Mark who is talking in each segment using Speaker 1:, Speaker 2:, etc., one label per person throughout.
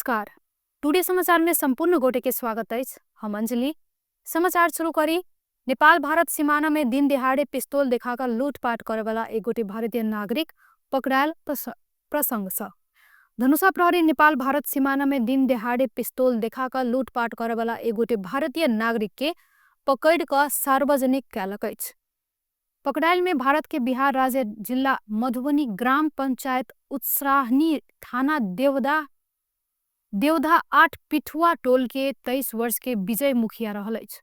Speaker 1: नमस्कार, टुडे समाचार में सम्पूर्ण गोटे के स्वागत अछि। हम अंजलि। समाचार शुरू करी। नेपाल भारत सीमाना में दिन दिहाड़े पिस्तौल दिखाकर लूटपाट करे वाला एक गोटे भारतीय नागरिक पकड़ायल प्रसंग से धनुषा प्रहरी नेपाल भारत सीमाना में दिन दिहाड़े पिस्तौल दिखाकर लूटपाट करे वाला एक गोटे भारतीय नागरिक के पकड़ कऽ सार्वजनिक कयलक अछि। पकड़ायल में भारत के बिहार राज्य जिला मधुबनी ग्राम पंचायत उत्सराहनी थाना देवदा देवधा 8 पिठुआ टोल के 23 वर्ष के विजय मुखिया रहल अछि।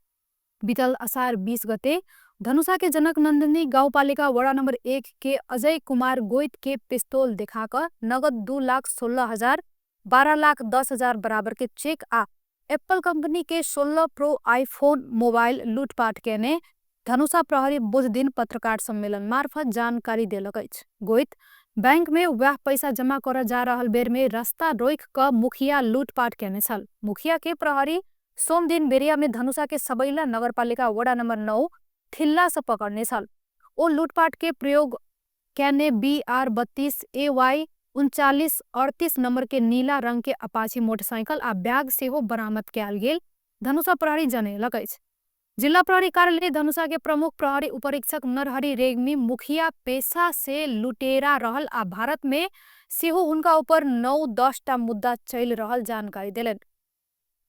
Speaker 1: बीतल असार 20 गते धनुषा के जनक नंदिनी गाउँपालिका वडा नंबर 1 के अजय कुमार गोइत के पिस्तौल दिखाकर नगद 2,16,000 12,10,000 बराबर के चेक आ एप्पल कंपनी के 16 प्रो आईफोन मोबाइल लूटपाट केने धनुषा प्रहरी बुध दिन पत्रकार सम्मेलन मार्फत जानकारी देलक अछि। गोइत बैंक में वह पैसा जमा कर जा रहल बेर में रास्ता रोक क मुखिया लूटपाट केने छल। मुखिया के प्रहरी सोम दिन बेरिया में धनुषा के सबैला नगरपालिका वडा नंबर 9 थिल्ला से पकड़ने छल। ओ लूटपाट के प्रयोग केने BR 32 AY 39 38 number के नीला रंग के अपाची मोटरसाइकिल आ बैग सेहो बरामद कयल गेल धनुषा प्रहरी जनेलक अछि। जिला प्रहरी कार्यालय धनुषा के प्रमुख प्रहरी उपरीक्षक नरहरि रेग्मी मुखिया पेशा से लुटेरा रहल आ भारत में सेहो हुनका ऊपर 9-10 टा मुद्दा चलि रहल जानकारी देलनि।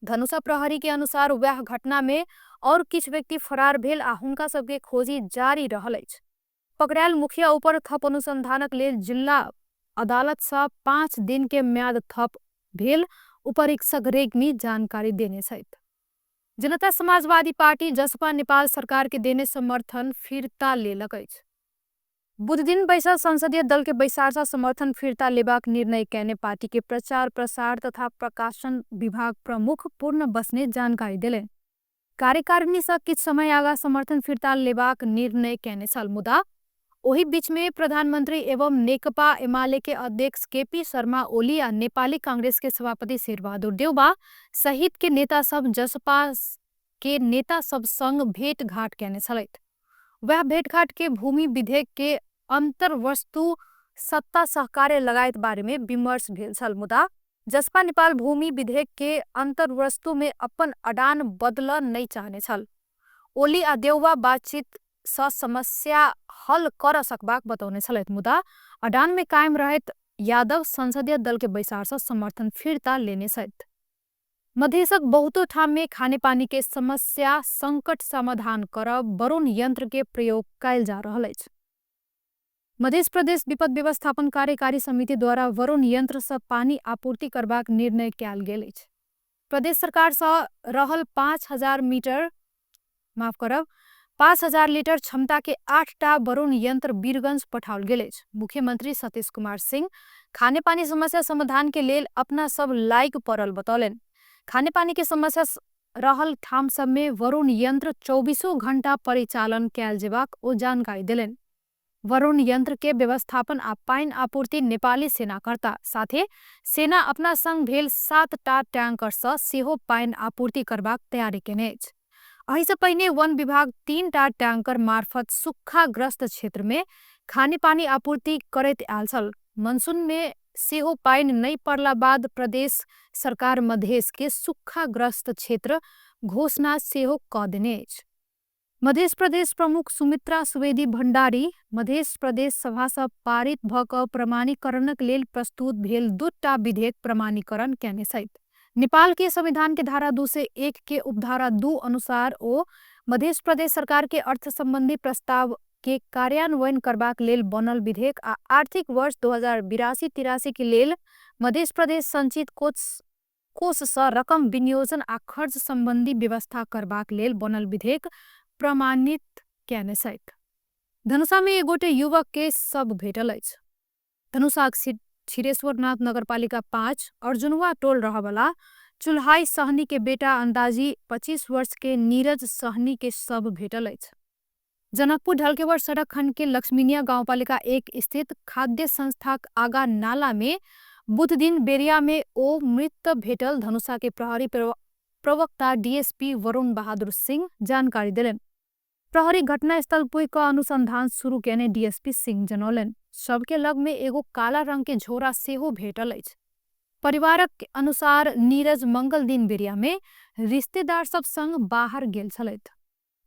Speaker 1: धनुषा प्रहरी के अनुसार वह घटना में और किछु व्यक्ति फरार भेल आ हुनका सबके खोजी जारी रहल अछि। पकड़ायल मुखिया ऊपर थप अनुसंधानक लेल जिला अदालत सँ 5 दिन के म्याद थप भेल उपरीक्षक रेग्मी जानकारी देने छथि। जनता समाजवादी पार्टी जसपा नेपाल सरकार के देने समर्थन फिर्ता लेलक अछि। बुध दिन बैसल संसदीय दल के बैसार सँ समर्थन फिर्ता लेबाक निर्णय केने पार्टी के प्रचार प्रसार तथा प्रकाशन विभाग प्रमुख पूर्ण बस्ने जानकारी देलनि। कार्यकारिणी सँ किछु समय आगा समर्थन फिर्ता लेबाक निर्णय केने छल, मुदा ओहि बीच में प्रधानमंत्री एवं नेकपा एमाले के अध्यक्ष केपी शर्मा ओली आ नेपाली कांग्रेस के सभापति शेरबहादुर देउवा सहित के नेता सब जसपा के नेता सब संग भेंटघाट केने छलथि। वह भेंटघाट के भूमि विधेयक के अंतर्वस्तु सत्ता सहकार्य लगायत बारे में विमर्श भेल छल, मुदा जसपा नेपाल भूमि विधेयक के अंतर्वस्तु में अपन अडान बदल नहीं चाहने छल। ओली आ देउवा बातचीत सँ समस्या हल कर सकबाक बतौने छलथि, मुदा अडान में कायम रहैत यादव संसदीय दल के बैसार सँ समर्थन फिर्ता लेने छथि। मधेशक बहुतो ठाम में खानेपानी के समस्या संकट समाधान करब वरुण यंत्र के प्रयोग कयल जा रहल अछि। मध्य प्रदेश विपद व्यवस्थापन कार्यकारी समिति द्वारा वरुण यंत्र सँ पानी आपूर्ति करबाक निर्णय कयल गेल अछि। प्रदेश सरकार सँ रहल 5000 मीटर माफ करब 5000 लीटर क्षमता के 8टा वरुण यंत्र वीरगंज पठाओल गेल अछि। मुख्यमंत्री सतीश कुमार सिंह खानेपानी समस्या समाधान के लेल अपना सब लायक पड़ल बतौलनि। खानेपानी के समस्या रहल ठाम सब में वरुण यंत्र 24 घंटा परिचालन कयल जेबाक ओ जानकारी देलनि। वरुण यंत्र के व्यवस्थापन आ पानि आपूर्ति नेपाली सेना करता, साथे सेना अपना संग भेल 7टा टैंकर सँ सेहो पानि आपूर्ति करबाक तैयारी केने अछि। एहिसँ पहिने वन विभाग 3टा टैंकर मार्फत सुखाग्रस्त क्षेत्र में खानेपानी आपूर्ति करैत आयल छल। मनसून में सेहो पानि नहि पड़ला बाद प्रदेश सरकार मधेश के सुखाग्रस्त क्षेत्र घोषणा सेहो कऽ देने अछि। मध्य प्रदेश प्रमुख सुमित्रा सुवेदी भंडारी मध्य प्रदेश सभा सँ पारित भऽ कऽ प्रमाणीकरणक लेल प्रस्तुत भेल 2टा विधेयक प्रमाणीकरण केने छथि। नेपाल के संविधान के धारा 201 के उपधारा 2 अनुसार ओ मध्य प्रदेश सरकार के अर्थ संबंधी प्रस्ताव के कार्यान्वयन करबाक लेल बनल विधेयक आ आर्थिक वर्ष 2082-83 के लेल मध्य प्रदेश संचित कोष सँ रकम विनियोजन आ खर्च संबंधी व्यवस्था करबाक लेल बनल विधेयक प्रमाणित केने छथि। धनुषा में एगोटे युवक के शव भेटल अछि। धनुषाक क्षीरेश्वरनाथ नगरपालिका 5 अर्जुनवा टोल रहवला चुल्हाई सहनी के बेटा अंदाजी 25 वर्ष के नीरज सहनी के शव भेटल अछि। जनकपुर ढलकेवर सड़क खंड के लक्ष्मीनिया गाउँपालिका 1 स्थित खाद्य संस्थाक आगा नाला में बुध दिन बेरिया में ओ मृत भेटल धनुषा के प्रहरी प्रवक्ता डीएसपी वरुण बहादुर सिंह जानकारी देलनि। प्रहरी घटनास्थल पुगि कऽ अनुसंधान शुरू केने डीएसपी सिंह जनौलनि। शव के लग में एगो काला रंग के झोरा सेहो भेटल अछि। परिवारक अनुसार नीरज मंगल दिन बेरिया में रिश्तेदार सब संग बाहर गेल छलथि।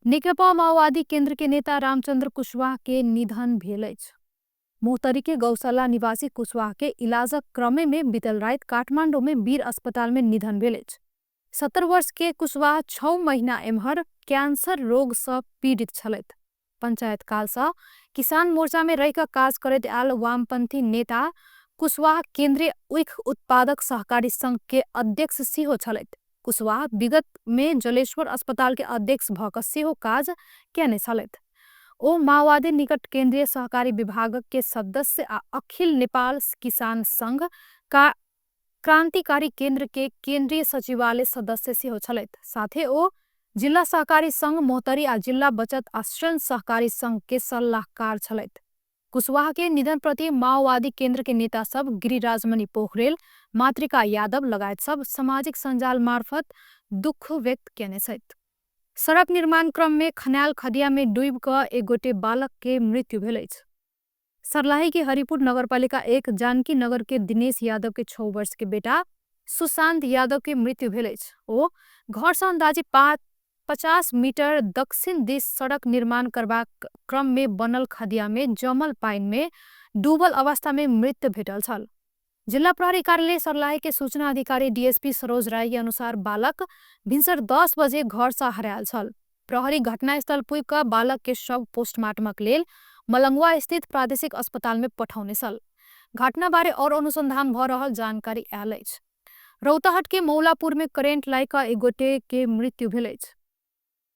Speaker 1: नेकपा माओवादी केंद्र के नेता रामचंद्र कुशवाहा के निधन भेल अछि। मोहतरी के गौशाला निवासी कुशवाहा के इलाजक क्रमे में बीतल राति काठमांडू में वीर अस्पताल में निधन भेल अछि। 70 वर्ष के कुशवाहा 6 महीना एम्हर कैंसर रोग सँ पीड़ित छलथि। पंचायत काल सँ किसान मोर्चा में रहि कऽ काज करैत आयल वामपंथी नेता कुशवाहा केंद्रीय उख उत्पादक सहकारी संघ के अध्यक्ष सेहो छलथि। कुशवाहा विगत में जलेश्वर अस्पताल के अध्यक्ष भऽ कऽ सेहो काज केने छलथि। ओ माओवादी निकट केंद्रीय सहकारी विभाग के सदस्य आ अखिल नेपाल किसान संघ का क्रांतिकारी केंद्र के केंद्रीय सचिवालय सदस्य सेहो छलथि। साथे ओ जिला सहकारी संघ मोहतरी आ जिला बचत आ ऋण सहकारी संघ के सलाहकार छलथि। कुशवाहा के निधन प्रति माओवादी केंद्र के नेता सब गिरिराजमणि पोखरेल, मातृका यादव लगायत सब सामाजिक सञ्जाल मार्फत दुख व्यक्त केने छथि। सड़क निर्माण क्रम में खनाल खदिया में डूब कऽ एक गोटे बालक के मृत्यु भेल अछि। सर्लाही के हरिपुर नगरपालिका 1 जानकी नगर के दिनेश यादव के 6 वर्ष के बेटा सुशांत यादव के मृत्यु भेल अछि। ओ घर सँ अंदाजे 50 मीटर दक्षिण दिस सड़क निर्माण करबाक क्रम में बनल खदिया में जमल पानि में डूबल अवस्था में मृत्यु भेटल छल। जिला प्रहरी कार्यालय सर्लाही के सूचना अधिकारी डीएसपी सरोज राय के अनुसार बालक भिनसर 10 बजे घर सँ हरायल छल। प्रहरी घटनास्थल पुगि कऽ बालक के शव पोस्टमार्टमक लेल मलंगवा स्थित प्रादेशिक अस्पताल में पठौने छल। घटना बारे और अनुसंधान भऽ रहल जानकारी आयल अछि। रौतहट के मौलापुर में करेंट लागि कऽ एक गोटे के मृत्यु भेल अछि।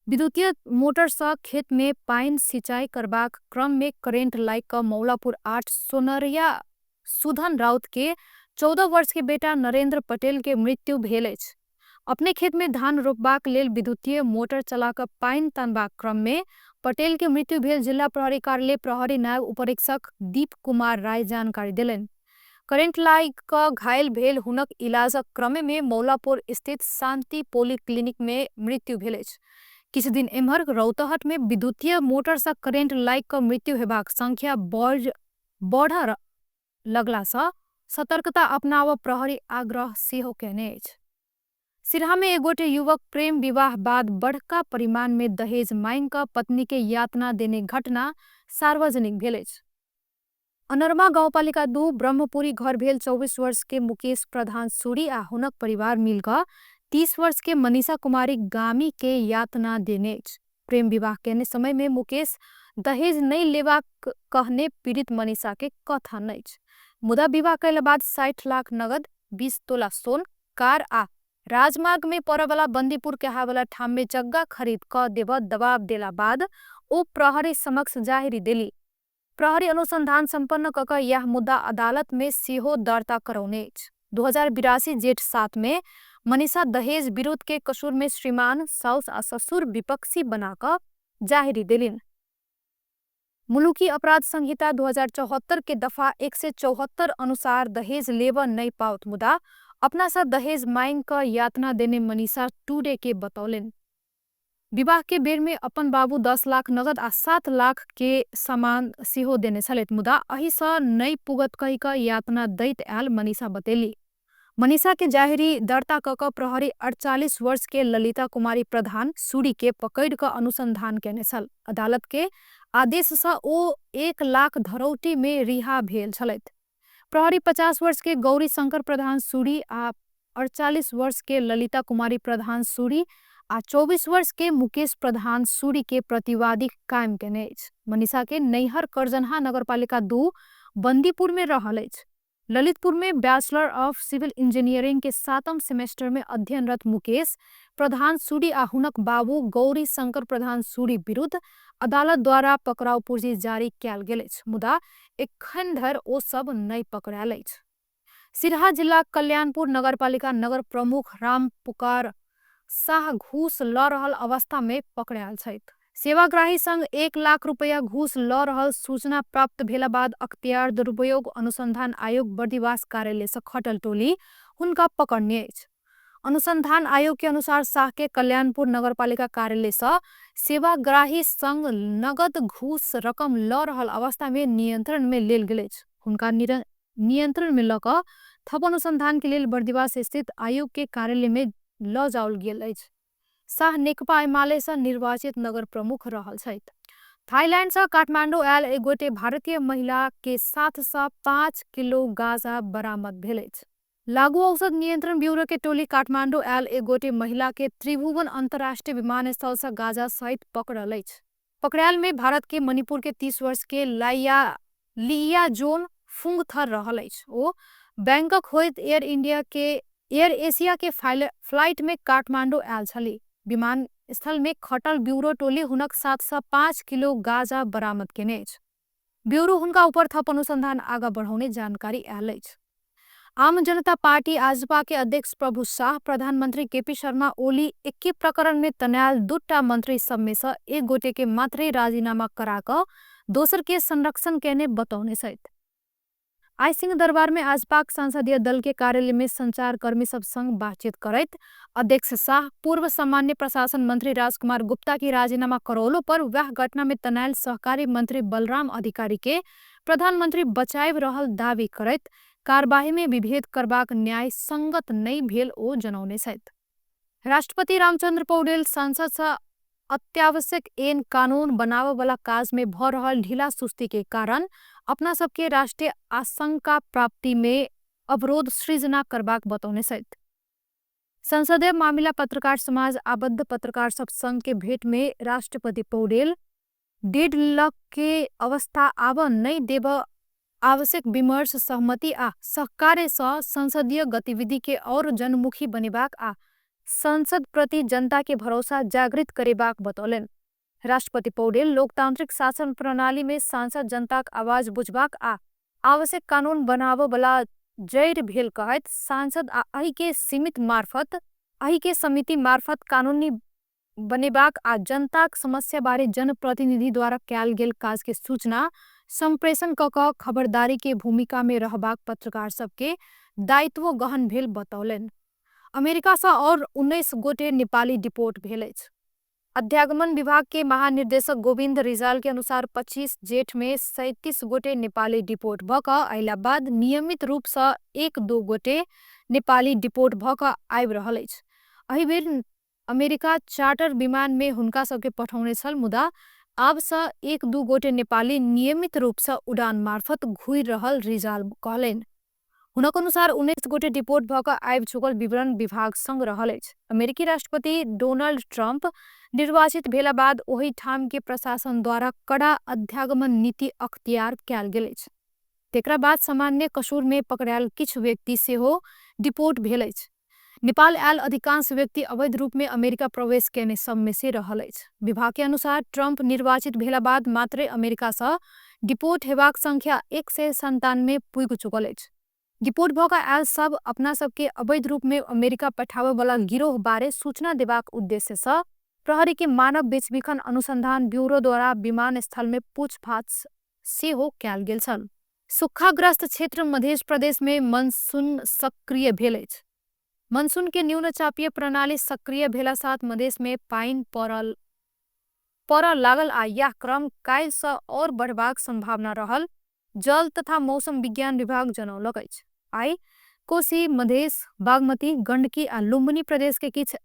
Speaker 1: विद्युतीय मोटर सँ खेत में पानि सिंचाई करबाक क्रम में करेंट लागि कऽ मौलापुर 8 सोनरिया सुधन राउत के 14 वर्ष के बेटा नरेंद्र पटेल के मृत्यु भेल अछि। अपने खेत में धान रोपबाक लेल विद्युतीय मोटर चला कऽ पानि तानबाक क्रम में पटेल के मृत्यु भेल जिला प्रहरी कार्यालय प्रहरी नायब उपरीक्षक दीप कुमार राय जानकारी देलनि। करेंट लागि कऽ घायल भेल हुनक इलाजक क्रम में मौलापुर स्थित शांति पॉलीक्लिनिक में मृत्यु भेल अछि। किछु दिन एम्हर रौतहट में विद्युतीय मोटर सँ करेंट लागि कऽ मृत्यु हेबाक संख्या बढ़ लगला सँ सतर्कता अपनाबऽ प्रहरी आग्रह सेहो केने अछि। सिरहा में एक गोटे युवक प्रेम विवाह बाद बड़का परिमाण में दहेज मांगि कऽ पत्नी के यातना देने घटना सार्वजनिक भेल अछि। अनरमा गाउँपालिका 2 ब्रह्मपुरी घर भेल 24 वर्ष के मुकेश प्रधान सूरी आ हुनक परिवार मिलकऽ 30 वर्ष के मनीषा कुमारी गामी के यातना देने अछि। प्रेम विवाह केने समय में मुकेश दहेज नहीं लेबाक कहने पीड़ित मनीषा के कथन अछि। मुदा विवाह कैला बाद 60 लाख नगद, 20 तोला सोन, कार आ राजमार्ग में पड़ऽवाला बंदीपुर कहावला ठाम में जग्गा खरीद कऽ देबऽ दबाव देला बाद ओ प्रहरी समक्ष जाहिरी देली। प्रहरी अनुसंधान सम्पन्न कऽ कऽ यह मुद्दा अदालत में सेहो दर्ता करौने अछि। 2082 जेठ 7 में मनीषा दहेज विरोध के कसूर में श्रीमान, साउस आ ससुर विपक्षी बना कऽ जाहिरी देलिन। मुलुकी अपराध संहिता 2074 के दफा 174 अनुसार दहेज लेबऽ नहीं पाओत मुदा अपना सँ दहेज मांगि कऽ यातना देने मनीषा टुडे के बतौलनि। विवाह के बेर में अपन बाबू 10 लाख नगद आ 7 लाख के सामान सेहो देने छलथि मुदा एहि सँ नहीं पुगत कहि कऽ यातना दैत आयल मनीषा बतेली। मनीषा के जाहिरी दर्ता कऽ कऽ प्रहरी 48 वर्ष के ललिता कुमारी प्रधान सूरी के पकड़ि कऽ अनुसंधान केने छल। अदालत के आदेश सँ ओ 1 लाख धरौटी में रिहा भेल छलथि। प्रहरी 50 वर्ष के गौरी शंकर प्रधान सूरी आ 48 वर्ष के ललिता कुमारी प्रधान सूरी आ 24 वर्ष के मुकेश प्रधान सूरी के प्रतिवादी कायम केने अछि। मनीषा के नैहर करजनहा नगरपालिका 2 बंदीपुर में रहल अछि। ललितपुर में बैचलर ऑफ सिविल इंजीनियरिंग के 7म सेमेस्टर में अध्ययनरत मुकेश प्रधान सूरी आ हुनक बाबू गौरी शंकर प्रधान सूरी विरुद्ध अदालत द्वारा पकड़ाव पूर्जी जारी कयल गेल अछि मुदा एखन धरि ओ सब नहीं पकड़ायल अछि। सिरहा जिला कल्याणपुर नगरपालिका नगर प्रमुख राम पुकार शाह घूस लऽ रहल अवस्था में पकड़ायल छथि। सेवाग्राही संग 1 लाख रुपया घूस लऽ रहल सूचना प्राप्त भेला बाद अख्तियार दुरुपयोग अनुसंधान आयोग बर्दिवास कार्यालय से खटल टोली हुनका पकड़ने अछि। अनुसंधान आयोग के अनुसार शाह के कल्याणपुर नगरपालिका कार्यालय से सेवाग्राही संग नगद घूस रकम लऽ रहल अवस्था में नियंत्रण में लेल गेल अछि। हुनका नियंत्रण में लऽ कऽ थप अनुसन्धान के लेल बर्दिवास स्थित आयोग के कार्यालय में ल जाओल गेल अछि। शाह नेकपा एमाले से निर्वाचित नगर प्रमुख रहल छथि। थाईलैंड से काठमांडू आयल एक गोटे भारतीय महिला के साथ से 5 किलो गांजा बरामद भेल अछि। लागू औषध नियंत्रण ब्यूरो के टोली काठमांडू आयल एक गोटे महिला के त्रिभुवन अंतर्राष्ट्रीय विमानस्थल से गांजा सहित पकड़ल अछि। पकड़ायल में भारत के मणिपुर के 30 वर्ष के लिया जोन फुंगथर रहल अछि। ओ बैंकॉक होइत एयर इंडिया के एयर एशिया के फ्लाइट में काठमांडू आयल छली। विमानस्थल में खटल ब्यूरो टोली हुनक साथ से 5 किलो गांजा बरामद केने अछि। ब्यूरो हुनका ऊपर थप अनुसंधान आगा बढ़ौने जानकारी आयल अछि। आम जनता पार्टी आजपा के अध्यक्ष प्रभु शाह प्रधानमंत्री केपी शर्मा ओली 21 प्रकरण में तनायल 2टा मंत्री सब में से एक गोटे के मात्रे राजीनामा करा कऽ दोसर के संरक्षण केने बतौने छथि। आइ सिंह दरबार में आजपाक संसदीय दल के कार्यालय में संचारकर्मी सब संग बातचीत करैत अध्यक्ष शाह पूर्व सामान्य प्रशासन मंत्री राजकुमार गुप्ता की राजीनामा करौलो पर वह घटना में तनायल सहकारी मंत्री बलराम अधिकारी के प्रधानमंत्री बचाइब रहल दावी करैत कारबाही में विभेद करबाक न्याय संगत नहीं भेल ओ जनौने छथि। राष्ट्रपति रामचंद्र पौडेल संसद से अत्यावश्यक एन कानून बनावे वाला काज में भ रहल ढीला सुस्ती के कारण अपना सबके राष्ट्रीय आशंका प्राप्ति में अवरोध सृजना करबाक बतौने छथि। संसदीय मामिला पत्रकार समाज आबद्ध पत्रकार सब संघ के भेंट में राष्ट्रपति पौडेल 1.5 लाख के अवस्था आब नहीं देव आवश्यक विमर्श सहमति आ सहकार्य सँ संसदीय गतिविधि के और जनमुखी बनेबाक आ संसद प्रति जनता के भरोसा जागृत करेबाक बतौलन। राष्ट्रपति पौडेल लोकतांत्रिक शासन प्रणाली में सांसद जनता आवाज बुझबाक आ आवश्यक कानून बनाव वाला जैर भेल कहैत सांसद आ अहि के सीमित मार्फत अहि के समिति मार्फत कानूनी बनेबाक आ जनताक समस्या बारे जनप्रतिनिधि द्वारा कयल गेल काज के सूचना संप्रेषण क क खबरदारी के भूमिका में रहबाक पत्रकार सबके दायित्व गहन भेल बतौलन। अमेरिका से और 19 गोटे नेपाली डिपोर्ट भेल अछि। अध्यागमन विभाग के महानिर्देशक गोविंद रिजाल के अनुसार 25 जेठ में 37 गोटे नेपाली डिपोर्ट भ क अयला बाद नियमित रूप से 1-2 गोटे नेपाली डिपोर्ट भ क आबि रहल अछि। एहि बेर अमेरिका चार्टर विमान में हुनका सबके पठौने छल, मुदा आब से 1-2 गोटे नेपाली नियमित रूप से उड़ान मार्फत घुरि रहल रिजाल कहलनि। हुनक अनुसार 19 गोटे डिपोर्ट भ क आबि चुकल विवरण विभाग संग रहल अछि। अमेरिकी राष्ट्रपति डोनाल्ड ट्रंप निर्वाचित भेला बाद ओहि ठाम के प्रशासन द्वारा कड़ा अध्यागमन नीति अख्तियार कयल गेल अछि। तेकरा बाद सामान्य कसूर में पकड़ायल किछु व्यक्ति सेहो डिपोर्ट भेल अछि। नेपाल आयल अधिकांश व्यक्ति अवैध रूप में अमेरिका प्रवेश केने सब में से रहल अछि। विभाग के अनुसार ट्रंप निर्वाचित भेला बाद मात्रे अमेरिका से डिपोर्ट हेबाक संख्या 197 पुगि चुकल अछि। डिपोर्ट भ क आयल सब अपना सबके अवैध रूप में अमेरिका पठावे वाला गिरोह बारे सूचना देबाक उद्देश्य से प्रहरी के मानव बेचबिखन अनुसंधान ब्यूरो द्वारा विमानस्थल में पूछताछ सेहो कयल गेल छल। सुखाग्रस्त क्षेत्र मध्य प्रदेश में मनसून सक्रिय भेल अछि। मनसून के न्यूनचापीय प्रणाली सक्रिय भेला साथ मधेश में पानि पड़ऽ लागल आ यह क्रम काल्हि सँ और बढ़बाक संभावना रहल जल तथा मौसम विज्ञान विभाग जनौलक अछि। आइ कोसी, मधेश, बागमती, गंडकी आ लुम्बिनी प्रदेश के किछु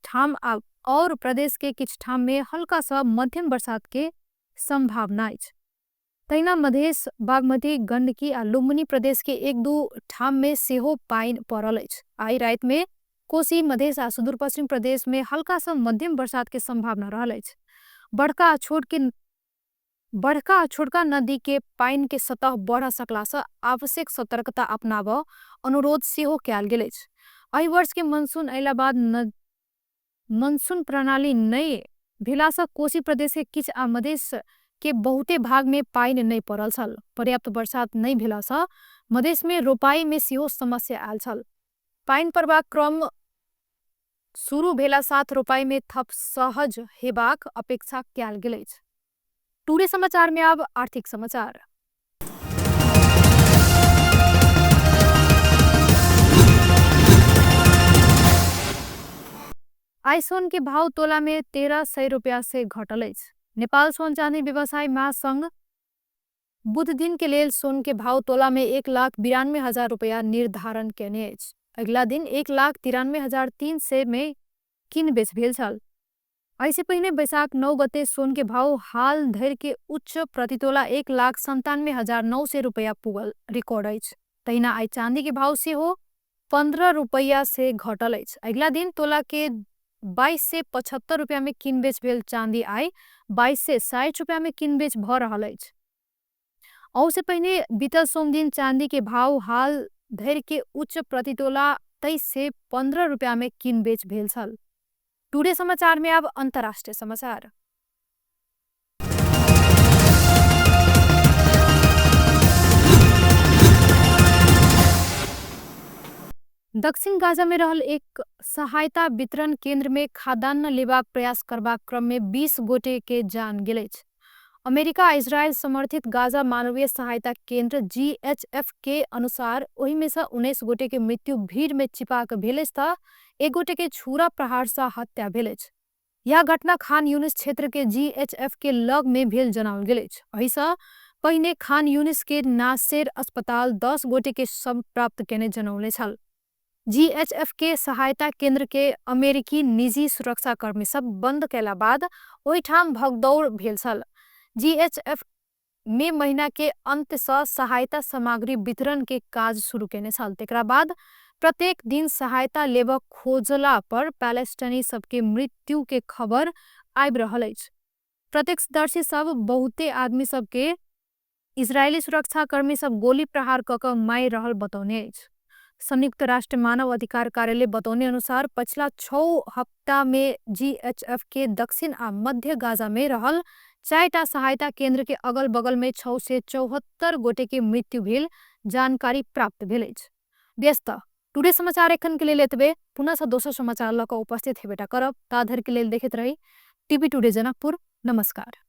Speaker 1: ठाम आ और प्रदेश के किछु ठाम में हल्का सँ मध्यम बरसात के संभावना अछि। तहिना मधेश, बागमती, गंडकी आ लुम्बिनी प्रदेश के 1-2 ठाम में सेहो पानि पड़ल अछि। आइ राति में कोसी, मधेश आ सुदूरपश्चिम प्रदेश में हल्का सँ मध्यम बरसात के संभावना रहल अछि। बड़का छोटका नदी के पानि के सतह बढ़ सकला सँ आवश्यक सतर्कता अपनाबऽ अनुरोध सेहो कयल गेल अछि। एहि वर्ष के मनसून अयला बाद मनसून प्रणाली नहि भेला सँ कोसी प्रदेश के किछु आ मधेश के बहुते भाग में पानि नहि पड़ल छल। पर्याप्त बरसात नहि भेला सँ मधेश में रोपाई में सेहो समस्या आयल छल। पानि पड़बाक क्रम शुरू भेला साथ रोपाई में थप सहज हेबाक अपेक्षा कयल गेल अछि। टुडे समाचार में अब आर्थिक समाचार। आइ सोन के भाव तोला में 1300 रुपया से घटल अछि। नेपाल सोन चांदी व्यवसाय महासंघ बुध दिन के लेल सोन के भाव तोला में 1,92,000 रुपया निर्धारण केने अछि। अगिला दिन 1,93,300 में किन बेच भेल छल। एहिसे पहिने बैसाख 9 गते सोन के भाव हाल धरि के उच्च प्रतितोला 1,97,900 रुपया पुगल रिकॉर्ड अछि। तहिना आइ चांदी के भाव सेहो 15 रुपया से घटल अछि। अगिला दिन तोला के 2275 रुपया में किन बेच भेल चांदी आइ 2260 रुपया में किन बेच भ रहल अछि। अहू पहिने बीतल सोम दिन चांदी के भाव हाल धरि के उच्च प्रतितोला 2315 रुपया में किन बेच भेल छल। टुडे समाचार में अब अंतर्राष्ट्रीय समाचार। दक्षिण गाजा में रहल एक सहायता वितरण केंद्र में खाद्यान्न लेबाक प्रयास करबाक क्रम में 20 गोटे के जान गेल अछि। अमेरिका इजरायल समर्थित गाजा मानवीय सहायता केंद्र जीएचएफ के अनुसार ओहि में से 19 गोटे के मृत्यु भीड़ में चिपा के भेल अछि त एक गोटे के छुरा प्रहार से हत्या भेल अछि। यह घटना खान यूनिस क्षेत्र के जीएचएफ के लग में भेल जनाओल गेल अछि। एहिसँ पहिने खान यूनिस के नासेर अस्पताल 10 गोटे के शव प्राप्त केने जनौले छल। जीएचएफ के सहायता केंद्र के अमेरिकी निजी सुरक्षाकर्मी सब बंद कैला बाद ओहिठाम भगदौड़ भेल छल। जीएचएफ मई महीना के अंत से सहायता सामग्री वितरण के काज शुरू केने छल। तेकरा बाद प्रत्येक दिन सहायता लेबक खोजला पर पैलेस्टाइनी सबके मृत्यु के खबर आबि रहल अछि। प्रत्यक्षदर्शी सब बहुते आदमी सबके इजरायली सुरक्षाकर्मी सब गोली प्रहार क के मारि रहल बतौने अछि। संयुक्त राष्ट्र मानव अधिकार कार्यालय बतौने अनुसार पछिला 6 हप्ता में जीएचएफ के दक्षिण आ मध्य गाजा में रहल 4टा सहायता केंद्र के अगल बगल में 674 गोटे के मृत्यु भेल जानकारी प्राप्त भेल अछि। व्यस्त टुडे समाचार एखन के लेल एतबे। पुनः से दोसर समाचार लऽ कऽ उपस्थित हेबेटा करब, ता धरि के लेल देखैत रही टीवी टुडे जनकपुर। नमस्कार।